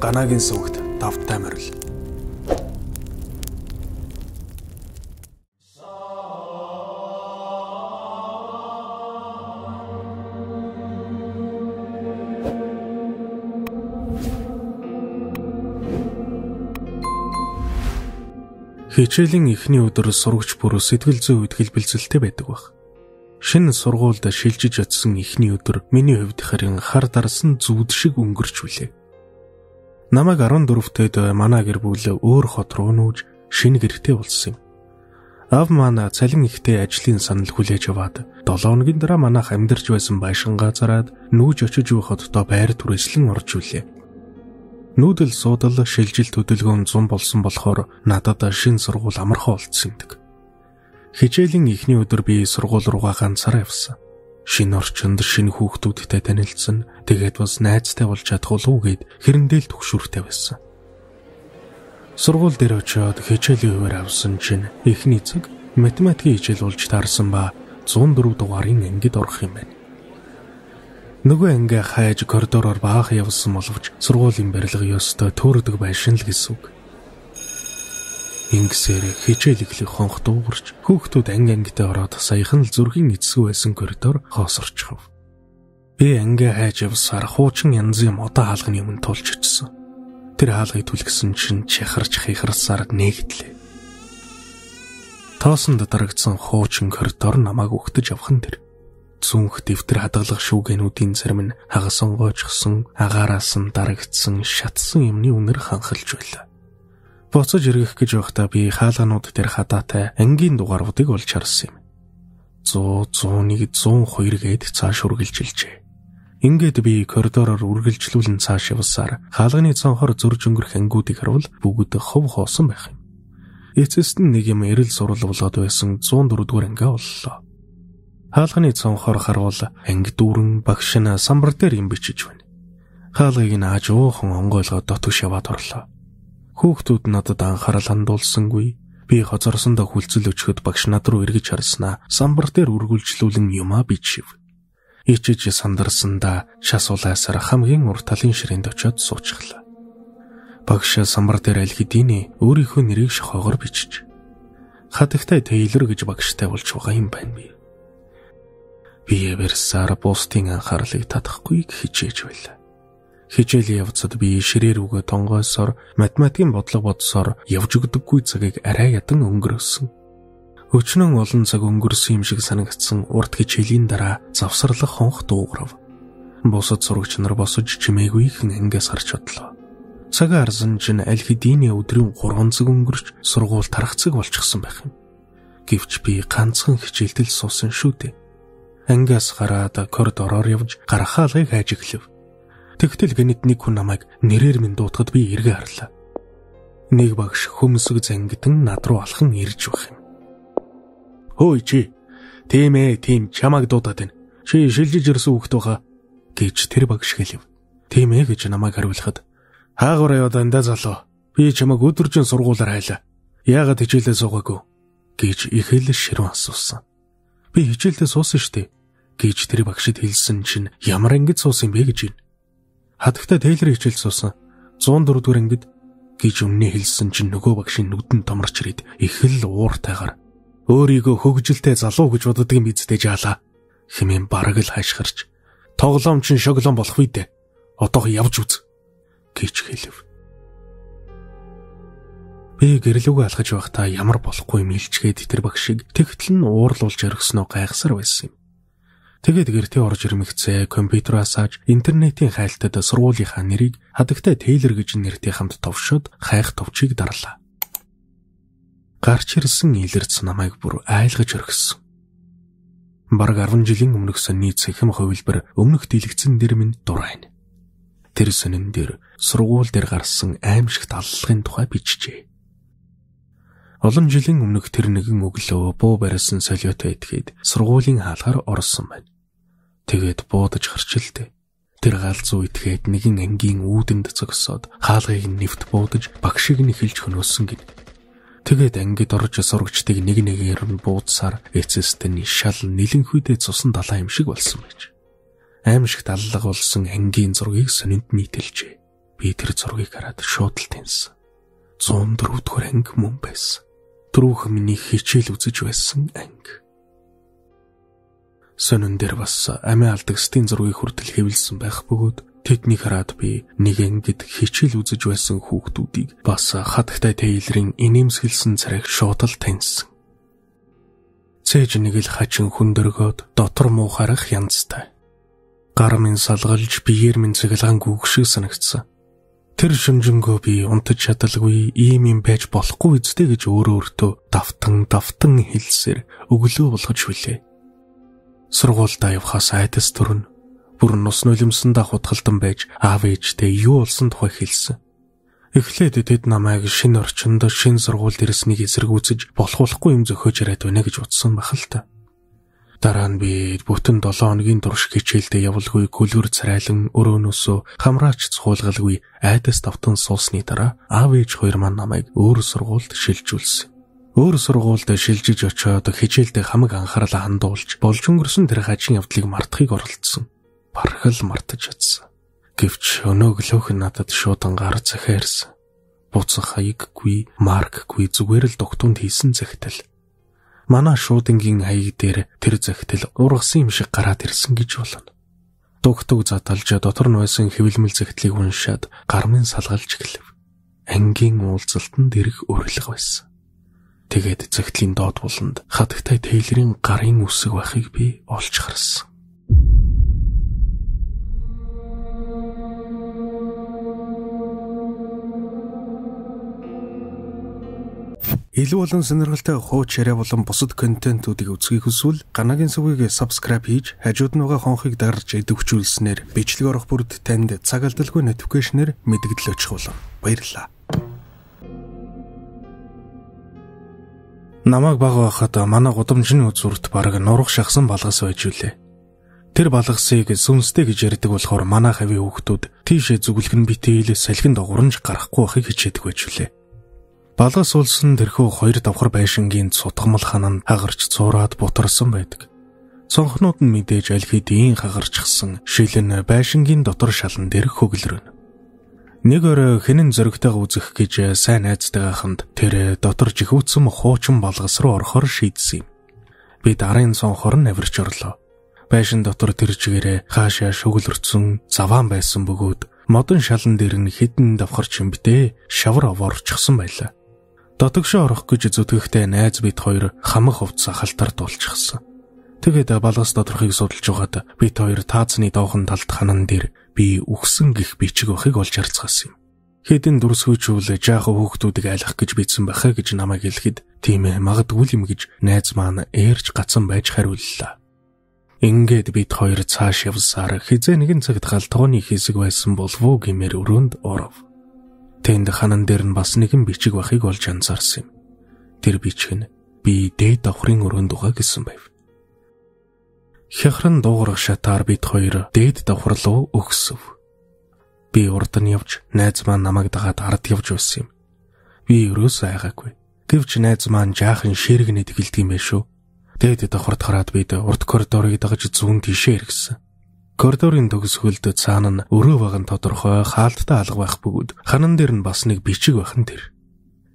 Ганагийн сувагт давттай морил. Хичээлийн эхний өдөр сурагч бүр сэтгэл зүй үтгэл бэлзэлтэй байдаг байх. Шинэ сургуульд шилжиж очсон эхний өдөр миний хувьд харин хар дарсан зүуд шиг өнгөрч билээ. Намайг 14-т манай гэр бүл өөр хот руу нүүж шинэ гэртээ болсон юм. Аав маань цалин ихтэй ажлын санал хүлээж аваад 7 хоногийн дараа манайх амьдарч байсан байшин газараад нүүж очиж буй хотдоо байр түрээслэн орж үлээ. Нүүдэл суудал шилжилт хөдөлгөөн 100 болсон болохоор надад шинэ сургууль амархан олдсон юмдаг. Хичээлийн эхний өдөр би сургууль руугаа ганцаараа явсан. Шинэ орчинд шинэ хүүхдүүдтэй танилцсан. Тэгээд бас найзтай болж чадах болов уу гэд хэрэндэл түгшүүртэй байсан. Сургууль дээр очиод хичээлийн хуваар авсан чинь эхний цаг математикийн хичээл болж таарсан ба 104 дугаарын ангид орох юм байна. Нөгөө анги хайж коридороор баах явсан боловч сургуулийн барилга ёстой төөрдөг байшин л гэсэн үг. Ингэсээр хичээл эхлэх хонх дуугарч хүүхдүүд анги ангидаа ороод саяхан л зүрхийн эцсгүй байсан коридор хоосорчихов. Би анги хайж явсаар хуучин янзын модон хаалганы өмнө тулж очсон. Тэр хаалгыг түлхсэн чинь чахарч хихарсаар нээгдлээ. Тоосонд дарагдсан хуучин коридор намайг өгтөж явах нь тэр. Зүүнх дэвтэр хадгалах шүүгэнүүдийн зарим нь хагас онгойчсон, агаараас нь дарагдсан, шатсан юмны үнэр ханхалж байлаа. Буцаж эргэх гэж байхдаа би хаалганууд дээр хадаатай ангийн дугааруудыг олж харсан юм. 100, 101, 102 гээд цааш үргэлжилжээ. Ингээд би коридороор үргэлжлүүлэн цааш явсаар хаалганы цонхоор зөрж өнгөрөх ангиудыг харвал бүгд хов хоосон байх юм. Эцэст нь нэг юм эрэл сурал болоод байсан 104 дугаар анги оллоо. Хаалганы цонхоор харвал анги дүүрэн багш нь самбар дээр юм бичиж байна. Хаалгыг нь ааж уухан онгойлгоод дотгош яваад орлоо. Хүүхдүүд надад анхаарал хандуулсангүй. Би хозорсондоо хүлцэл өчгöd багш над руу эргэж харснаа самбар дээр үргэлжлүүлэн юмаа бичив. Ичиж сандарсандаа шас улаасаар хамгийн урт талын ширээнд очиод суучглаа. Багш самбар дээр аль хэдийн өөрийнхөө нэрийг шохоогоор бичиж. Хатагтай Тейлор гэж багштай болж байгаа юм байна би. Би яварсаар бусдын анхаарлыг татахгүй хичээж байлаа. Хичээлийн явцад би ширээ рүүгээ тонгойсоор математикийн бодлого бодсоор явж өгдөггүй цагийг арай ядан өнгөрөөсөн. Өчнөн олон цаг өнгөрсөн юм шиг санагдсан урт хичээлийн дараа завсарлах хонх дуугарав. Бусад сурагч нар босож чимээгүйхэн ангиас гарч одлоо. Цагаа харсан чинь аль хэдийн өдрийн 3 цаг өнгөрч сургууль тарах цаг болчихсон байх юм. Гэвч би ганцхан хичээлдэл суусан шүү дээ. Ангиас гараад коридороор явж гарах хаалгыг хайж эхлэв. Тэгтэл гэнэт нэг хүн намайг нэрээр минь дуутахад би эргээ харлаа. Нэг багш хөмсөг зангидан над руу алхан ирж байх юм. "Хөөе чи. Тийм ээ, тийм чамайг дуудаад байна. Чи шилжиж ирсэн хүүхэд байхаа" гэж тэр багш хэлэв. "Тийм ээ" гэж намайг хариулахад "Хаагаараа яваад андаа залуу. Би чамайг өдөржин сургуулаар хайлаа. Яагаад хичээлээ суугаагүй?" гэж их л ширүүн асуусан. "Би хичээлдээ суусан шүү дээ" гэж тэр багшид хэлсэн чинь ямар ангид суусан юм бэ гэж юм. "Хатагтай Тейлор хичээл суусан. 104 дугаар ангид" гэж өмнө хэлсэн чинь нөгөө багшийн нүдэнд томорч ирээд их л ууртайгаар "Өөрийгөө хөгжилтэй залуу гэж боддог юм биз дээ жаалаа" хэмээн бараг л хашгирч "Тоглоом чинь шоглоом болох үү дээ. Одоох явж үз" гэж хэлэв. Би гэрлүүгээ алхаж байхдаа ямар болохгүй юм илчгээд тэр багшийг тэгтэл нь уурлуулж орхисноо гайхсар байсан юм. Тэгээд гэртээ орж ирмэгцээ компьютераа асааж интернетийн хайлтад сургуулийнхаа нэрийг хадагтай Тейлор гэж нэртэй хамт товшоод хайх товчийг дарлаа. Гарч ирсэн илэрц намайг бүр айлгаж орхисон. Бараг 10 жилийн өмнөх сонины цахим хувилбар өмнөх дэлгэцэн дээр минь дурайна. Тэр сонин дээр сургууль дээр гарсан аимшигт аллагын тухай бичжээ. Олон жилийн өмнөх тэр нэгэн өглөө буу барьсан солиотой итгэхэд сургуулийн хаалгаар орсон байна. Тэгээд буудаж гарч илтээ. Тэр галзуу итгээд нэгэн ангийн үүдэнд зогсоод хаалгыг нэвт буудаж багшийг нь эхэлж хөнөөсөн гин. Тэгээд ангид орж сурагчдыг нэг нэгээр нь буудсаар эцэст нь шал нэлэнхүйдээ цусан далаа юм шиг болсон байж. Аимшигт аллага болсон ангийн зургийг сонинд нийтэлжээ. Би тэр зургийг хараад шууд л тэнсэн. 104 дугаар анги мөн байсан. Түрүүхэн миний хичээл үзэж байсан анги. Сонин дээр бас амиа алдагсдын зургийг хүртэл хэвлсэн байх бөгөөд тэднийг хараад би нэг ангид хичээл үзэж байсан хүүхдүүдийг бас хатагтай Тейлорын инээмсэглэсэн царайг шууд л таньсан. Цээж нэг л хачин хүндөргөөд дотор муу харах янзтай. Гар минь салгалж биеэр минь цэглэгаан гүг шиг санагдсан. Тэр шүнжэнгөө би унтаж чадалгүй ийм юм байж болохгүй үсттэй гэж өөрөө өөртөө давтан давтан хэлсээр өглөө болгож хүлээ. Сургуульдаа явхаас айдас төрнө. Бүр нус нулимсандаа хутгалдан байж аав ээжтэй юу болсон тухай хэлсэн. Эхлээд тэд намайг шинэ орчинд шинэ сургуульд ирснийг эсэргүүцэж болохгүй юм зөхиож яриад байна гэж утсан байх л та. Дараа нь би бүтэн 7 хоногийн турш хичээлдээ явалгүй гөлгөр царайлан өрөөнөөсөө хамраач цуулгалгүй айдас давтан суусны дараа аав ээж хоёр маань намайг өөр сургуульд шилжүүлсэн. Өөр сургуульд шилжиж очиод хичээлдээ хамаг анхаарлаа хандуулж болж өнгөрсөн тэр хажин явдлыг мартахыг оролдсон. Бараг л мартаж чадсан. Гэвч өнөөглөөх нь надад шуудан гар захиа ирсэн. Буцах хаяггүй, маркгүй зүгээр л дугтунд хийсэн захидал. Манай шуудангийн хаяг дээр тэр захидал ургасан юм шиг гараад ирсэн гэж болно. Дугтуг задалж дотор нь байсан хэвлэмэл захидлыг уншаад гармын салгалж эхлэв. Ангийн уулзалтанд ирэх урилга байсан. Тэгээд захидлын доод буланд хатагтай Тейлорын гарын үсэг байхыг би олж харсан. Илүү олон сонирхолтой хууч яриа болон бусад контентуудыг үзэхийг хүсвэл Ганагийн сүгийг subscribe хийж хажууд нь байгаа хонхыг дарж идэвхжүүлснээр бичлэг орох бүрд танд цаг алдалгүй notification-ээр мэдэгдэл очих болно. Баярлалаа. Намайг бага байхад манай гудамжны үзүүрт бараг нурах шахсан балгас байж үлээ. Тэр балгасыг сүнстэй гэж ярьдаг болохоор манай хавийн хүүхдүүд тийшээ зүгэлгэн битээл салхинд огоронж гарахгүй байхыг хичээдэг байж үлээ. Балгас улсан тэрхүү хоёр давхар байшингийн цутгамал хананд хагарч цуураад бутарсан байдаг. Цонхнууд нь мэдээж аль хэдийн хагарчихсан шилэн байшингийн дотор шалан дээр хөглөрнө. Нэг орой хинэн зөрөгтэйг үзэх гэж сайн найзтайгаа хамт тэр дотор жихүүцэн хуучин балгас руу орохоор шийдсэн юм. Бид арын цонхоор нь авирч орлоо. Байшин дотор тэр чигээрээ хаашаа шөглөрцөн заваан байсан бөгөөд модон шалан дээр нь хідэн давхар чимбдээ шавар оворчихсон байлаа. Дотогшоо орох гэж зүтгэхдээ найз бид хоёр хамаг хувцас халтар дуулчихсан. Тэгээд балгас доторхыг судалж байгаад бид хоёр таазны доохон талд ханан дээр би үхсэн гих бичиг байхыг олж харцгаасан юм. Хэдэн дүрсгүйчүүл жаахан хүүхдүүдийг айлах гэж бичсэн байхаа гэж намайг хэлэхэд тийм ээ магадгүй юм гэж найз маань ээрч гацсан байж хариуллаа. Ингээд бид хоёр цааш явсаар хизээ нэгэн цагт галтгооны хэсэг байсан болов уу гэмээр өрөөнд оров. Тэнд ханан дээр нь бас нэгэн бичиг байхыг олж анзаарсан юм. Тэр бичиг нь би дээд давхрын өрөөнд байгаа гэсэн байв. Хяхран дуугарах шатаар бид хоёр дээд давхар руу өгсөв. Би урд нь явж, найз маань намайг дагаад ард явж байсан юм. Би өрөөс айгаагүй. Гэвч найз маань жаахан ширэгнэд эхэлдэг юм байна шүү. Дээд давхарт хараад бид урд коридорыг дагаж зүүн тийшээ эргэсэн. Коридорын төгсгөлд цаана нь өрөө байгаа нь тодорхой хаалттай алга байх бөгөөд ханан дээр нь бас нэг бичиг байх нь тэр.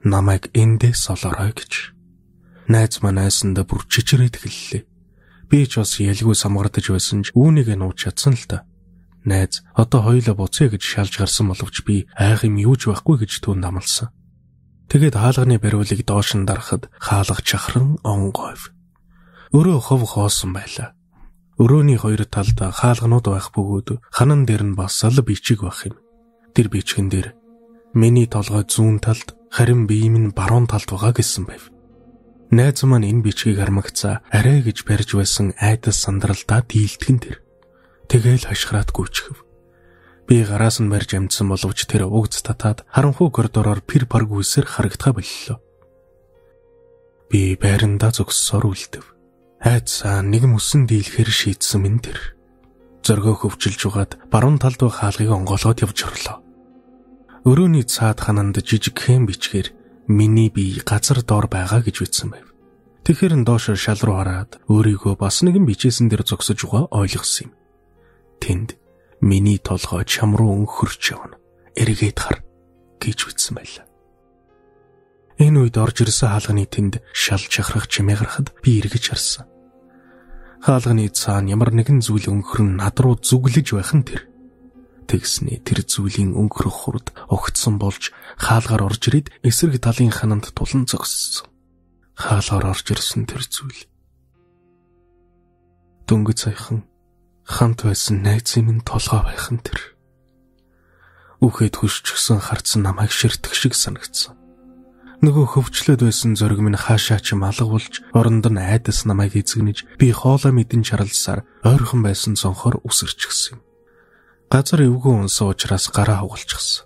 Намайг эндээс олоорой гэж. Найз маань айсандаа бүр чичрээд эхэллээ. Би ч бас ялгүй самгардаж байсан ч үүнийг нууж чадсан л та. Найз одоо хоёулаа буцъя гэж шалж гарсан боловч би айх юм юу ч байхгүй гэж түүнд амласан. Тэгээд хаалганы бариулыг доош нь дарахад хаалга чахран онгойв. Өрөө хов хоосон байлаа. Өрөөний хоёр талд хаалганууд байх бөгөөд ханан дээр нь бас л бичиг байх юм. Тэр бичгэн дээр миний толгой зүүн талд харин бие минь баруун талд байгаа гэсэн байв. Найз маань энэ бичгийг хармагцаа арай гэж барьж байсан айдас сандралдаа дийлтгэн тэр. Тэгэл хашгираад гүйчихв. Би гараас нь барьж амжсан боловч тэр угц татаад харанхуй коридороор пир паргүйсээр харагдхаа боллоо. Би байрандаа зогссоор үлдэв. Айцаа нэг мөсөн дийлэхээр шийдсэн минь тэр. Зоргоо хөвчилж угаад баруун талд байх хаалгыг онгоолгоод явж орлоо. Өрөөний цаад хананд жижигхэн бичгээр миний бие газар доор байгаа гэж бичсэн байв. Тэгэхээр нь доош шал руу хараад өөрийгөө бас нэгэн бичээсэн дээр зогсож байгаа ойлгосон юм. Тэнд миний толгой чам руу өнхөрч явна. Эргээд хар гэж үтсэн байлаа. Энэ үед орж ирсэн хаалганы тэнд шал чахрах чимээ гарахад би эргэж харсан. Хаалганы цаана ямар нэгэн зүйл өнгөрөн над руу зүглэж байх нь тэр. Тэгсний тэр зүйлийн өнгөрөх хурд огцсон болж хаалгаар орж ирээд эсрэг талын хананд тулан зогссон. Хаалгаар орж ирсэн тэр зүйл. Дөнгөж саяхан хамт байсан найзын минь толгой байх нь тэр. Үхэд хөшчихсөн харц намайг ширтэх шиг санагдсан. Нөгөө хөвчлөөд байсан зориг минь хаашаа ч алга болж оронд нь айдас намайг эзэгнэж би хоолой мэдэн чарлсаар ойрхон байсан цонхоор үсэрчихсэн юм. Газар эвгүй унсан учраас гараа хугалчихсан.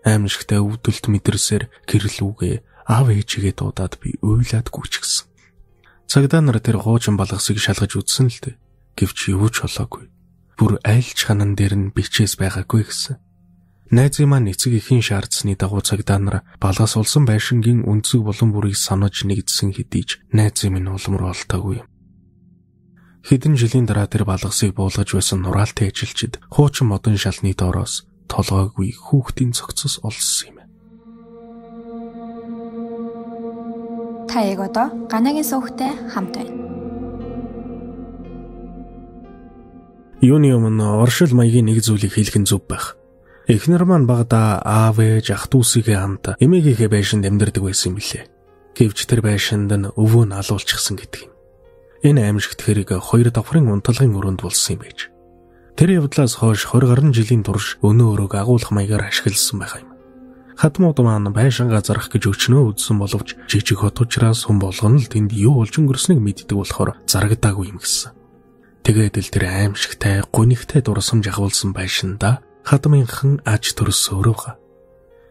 Аимшигтай өвдөлт мэдэрсээр гэрэл үгээ аав ээжигээ дуудаад би уйлаад гүйчихсэн. Цагдаа нар тэр хуучин балгасыг шалгаж үзсэн л дээ. Гэвч юу ч болоогүй. Бүр айлч ханан дээр нь бичээс байгаагүй гэсэн. Найзын маань эцэг эхийн шаардсаны дагуу цагдаа нар балгас улсан байшингийн өнцөг булан бүрийг санаж нэгдсэн хэдий ч найзын минь улам руу олтоогүй юм. Хэдэн жилийн дараа тэр балгасыг буулгаж байсан нураалтай ажилчид хуучин модон шалны доороос толгойгүй хүүхдийн цогцос олсон юм. Та яг одоо Ганагийн сувгтай хамт байна. Юуны өмнө оршил маягийн нэг зүйлийг хэлэх нь зөв байх. Эхнэр маань багадаа аав ээж ах дүүсийнхээ хамт эмээгийнхээ байшинд амьдардаг байсан юм билээ. Гэвч тэр байшинд нь өвөө нь алуулчихсан гэдэг юм. Энэ аимшигт хэрэг 2 давхрын унтлагын өрөөнд болсон юм байж. Тэр явдлаас хойш 20 гаруй жилийн турш өнөө өрөөг агуулах маягаар ашигласан байх юм. Хадмууд маань байшингаа зарах гэж өчнөө үзсэн боловч жижиг хот учраас хүн болгоно л тэнд юу болж өнгөрснийг мэддэг болохоор зарагдаагүй юм гэсэн. Тэгээд л тэр аимшигтай, гунигтай дурсамж агуулсан байшиндаа хадмынхан аж төрс өрөв.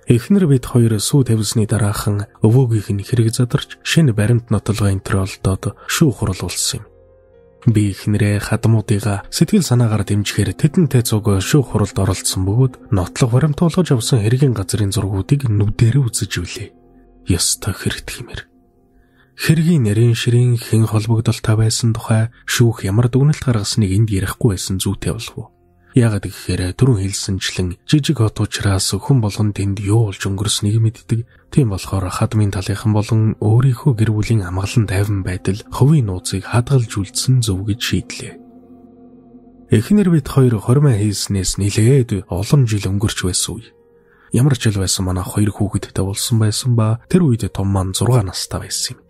Эхнэр бид хоёр сүү тавьсны дараахан өвөөгийнх нь хэрэг задарч шинэ баримт нотолгоо энэ төр олдоод шүүх хурал болсон юм. Би эхнэрээ хадмуудыгаа сэтгэл санаагаар дэмжихээр тэдэнтэй цуг шүүх хуралд оролцсон бөгөөд нотлох баримт туулгаж авсан хэргийн газрын зургуудыг нүдэрээ үзэж үлээ. Ёстой хэрэгт хэмээр. Хэргийн нарийн ширийн хэн холбогдолтой байсан тухай шүүх ямар дүгнэлт гаргасныг энд ярихгүй байсан зүйтэй болов уу? Яагаад гэхээр түрүүн хэлсэнчлэн жижиг хот учраас хүн болгон тэнд юу болж өнгөрснийг мэддэг. Тийм болохоор хадмын талынхан болон өөрийнхөө гэр бүлийн амгалан тайван байдал хувийн нууцыг хадгалж үлдсэн зөв гэж шийдлээ. Эхнэр бид хоёр хормой хийснээс нилээд олон жил өнгөрч байсан үе. Ямар ч жил байсан манай хоёр хүүхэдтэй болсон байсан ба тэр үед том маань 6 настай байсан юм.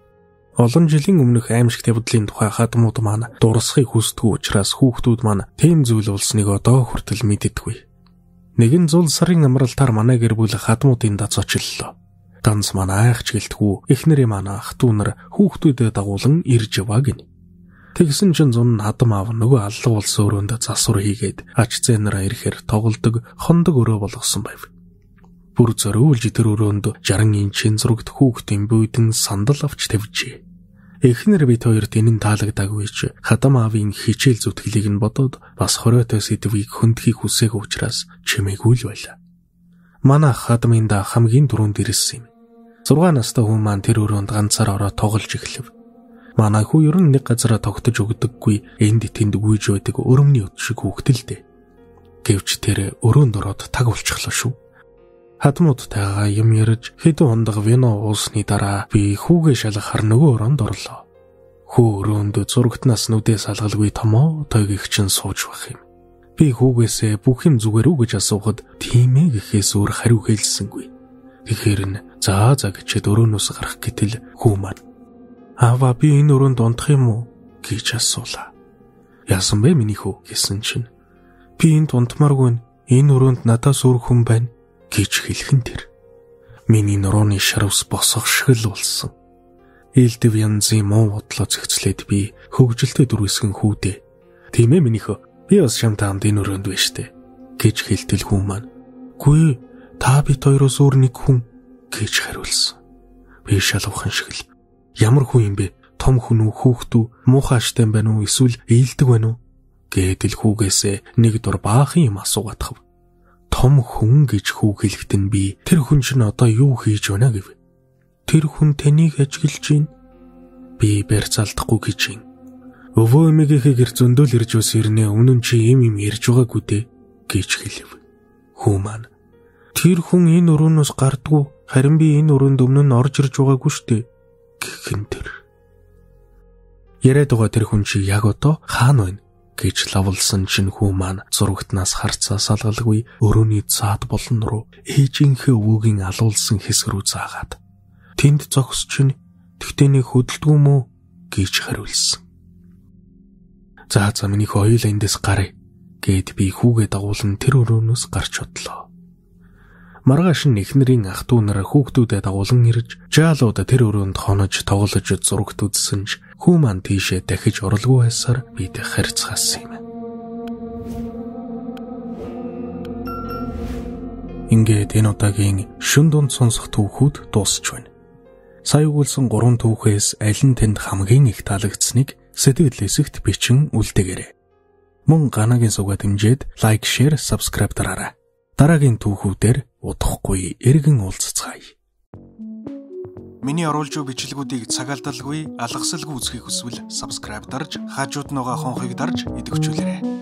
Олон жилийн өмнөх аимшигт явдлын тухай хадмууд маань дурсахыг хүсдэггүй учраас хүүхдүүд маань тийм зүйл болсныг одоо хүртэл мэддэггүй. Нэгэн зул сарын амралтаар манай гэр бүл хадмуудын дац очлоо. Данс маань айхч гэлтгүү эхнэрээ маань ах トゥ нар хүүхдүүдэд дагуулan ирж яваа гинэ. Тэгсэн чинь зун хадам аав нөгөө аллаг болсон өрөөнд засвар хийгээд ач зээ нараа ирэхээр тоглодог хондог өрөө болгосон байв. Бүр зориулж тэр өрөөнд 60 инчийн зурагт хүүхдийн бүйдэн сандал авч тавьжээ. Эхнэр бид хоёрт энэ нь таалагдаагүй ч хадам аавын хичээл зүтгэлийг нь бодоод бас хориотой сэдвийг хөндөхийг хүсээгүй учраас чимээгүй л байлаа. Манай хадмын да хамгийн түрүүнд ирсэн юм. 6 настай хүн маань тэр өрөөнд ганцаар ороо тоглож эхлэв. Манай хүү ер нь нэг газараа тогтож өгдөггүй, энд тэнд гүйж байдаг өрөмний өд шиг хүүхэд л дээ. Гэвч тэр өрөөнд ороод таг болчихлоо шүү. Хадмуудтайгаа юм ярьж хэдэн хоног вино уусны дараа би хүүгээ шалгахаар нөгөө өрөөнд орлоо. Хүү өрөөнд зурагтнаас нүдээ салгалгүй томоо тойг их чинь сууж байх юм. Би хүүгээсээ бүх юм зүгээр үү гэж асуухад тийм ээ гэхээс өөр хариу хэлсэнгүй. Тэгэхээр нь заа за гэчээд өрөөнөөс гарах гэтэл хүү маань "Аава, би энэ өрөөнд унтах юм уу?" гэж асуулаа. "Яасан бэ миний хүү?" гэсэн чинь "Би энд унтмааргүй, энэ өрөөнд надаас өөр хүн байна" гэж хэлхэн тэр. Миний нурууны шарвс босох шиг л болсон. Элдв янзын муу бодлоо зэгцлээд би хөгжилтэй дүрвэсгэн хүүдээ. "Тийм ээ миний хөө, би бас шамтай хамт энэ өрөөнд байна штэ" гэж хэлтэл хүү маань "Үгүй, та бид хоёроос өөр нэг хүн" гэж хариулсан. Би шалавхан шиг л "Ямар хүн юм бэ? Том хүн үү, хүүхэд үү, муухай аштай байна уу, эсвэл ээлдэг байна уу?" гэдэл хүүгээсээ нэг дур баахан юм асуугаадхав. Том хүн гэж хүү хэлэхэд нь би тэр хүн чинь одоо юу хийж байна гэв. Тэр хүн таныг ажиглаж байна. Би барьцаалдахгүй гэж юм. Өвөө эмээгийнхээ гэр зөндөөл ирж бас ирнэ. Өмнө нь чи юм юм ярьж байгаагүй дээ гэж хэлэв. Хүү маань Тэр хүн энэ өрөөнөөс гардгуу, харин би энэ өрөөнд өмнө нь орж ирж байгаагүй шүү дээ гэх нь тэр. Яриад байгаа тэр хүн чи яг одоо хаана байна гэж лавлсан чинь хүү маань зурагтнаас харцаа салгалгүй өрөөний цаад болон руу ээжийнхээ өвөөгийн алуулсан хэсэг рүү заагаад тэнд зогс чинь тэгтээ нэг хөдөлдгүү мүү гэж хариулсан. За миний хөө хоёулаа эндээс гаръя гэд би хүүгээ дагуулan тэр өрөөнөөс гарч одлоо. Маргааш нь эхнэрийн ах дүү нар хүүхдүүдэд дагуулan ирж жаалууд тэр өрөөнд хонож тоглож зурагт үзсэн ч хүү маань тийшээ дахиж орлого байсаар бид харьцгаасан юм. Ингээд энэ удаагийн шүн дунд сонсох түүхүүд дуусч байна. Сая өгүүлсэн 3 түүхээс аль нь танд хамгийн их таалагдсныг сэтгэл хэсэгт бичин үлдээгээрэй. Мөн Ганагийн сувгаа дэмжиж лайк, шеэр, subscribe дараарай. Дараагийн түүхүүдээр удахгүй эргэн уулзцгаая. Миний оруулж буй бичлэгүүдийг цаг алдалгүй, алгасалгүй үзэхийг хүсвэл subscribe дарж, хажууд нь байгаа хонхыг дарж идэвхжүүлээрэй.